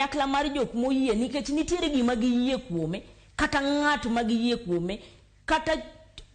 Kanyakla mar jok moyie nikech nitiere gima giyie kuome, kata ng'at ma giyie kuome, kata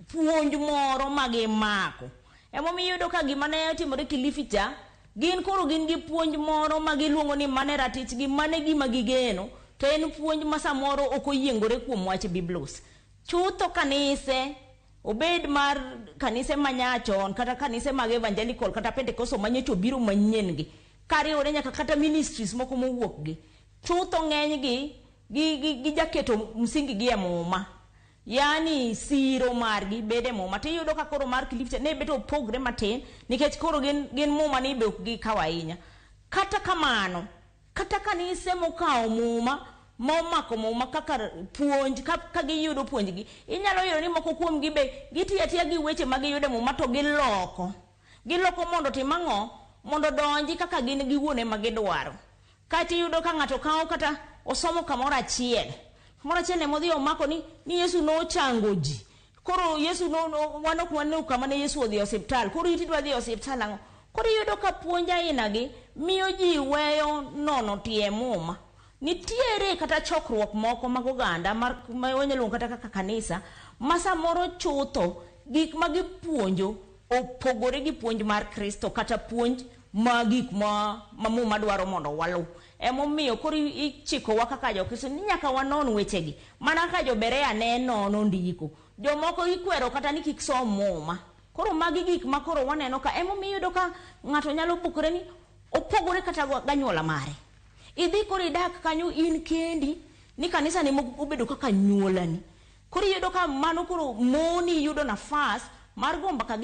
puonj moro ma gimako. Emomiyo iyudo ka gima ne otimore Kilifi cha, gin koro gin gi puonj moro ma giluongo ni mano e ratichgi, mano e gima gigeno, to en puonj ma samoro ok oyiengore kuom wach Biblos. Chutho kanise, obed mar kanise ma nyachon kata kanise mag evangelical kata Pentecostal ma nyocha obiro manyien gi, Kariwore nyaka kata ministries moko mowuok gi, chutho ng'eny gi, gi, gi, gijaketo msingi gi e muma. Yaani siro margi bedo e muma. Tiyudo ka koro mar Kilifi cha ne bet opogre matin nikech koro gin, gin muma ni be ok gikawo ahinya. Kata kamano, kata kanise mokawo muma, ma omako muma kaka puonj, ka, ka giyudo puonjgi, inyalo yudo ni moko kuomgi be gitiyo atiya gi weche ma giyudo e muma to giloko. Giloko mondo otim ang'o? Mondo odonji kaka gin giwuon ema gidwaro. Kaeto iyudo ka ng'ato kawo kata osomo kamoro achiel. Kamoro achiel ema odhi omako ni, ni Yesu nochango ji. Koro Yesu no, no, wan ok waneno kama ne Yesu odhi e osiptal. Koro in tidwa dhi e osiptal ang'o? Koro iyudo ka puonj ainagi miyo ji weyo nono tie Muma. Nitiere kata chokruok moko mag oganda mar, ma wanyalo luongo kata kaka kanisa, ma samoro chutho gik ma gipuonjo opogore gi puonj mar Kristo kata puonj ma gik ma, ma Muma dwaro mondo waluw. Emomiyo koro ichikowa kaka Jokristo ni nyaka wanon wechegi. Mana kaka jo-Berea ne nono ndiko. Jomoko ikwero kata ni kik som Muma. Koro magi gik ma koro waneno ka. Emomiyo iyudo ka ng'ato nyalo pukore ni opogore kata ganyuola mare. Idhi koro idak kanyo in kendi ni kanisa ni obedo kaka anyuolani. Koro iyudo ka mano koro moni yudo nafas mar go mbaka gi.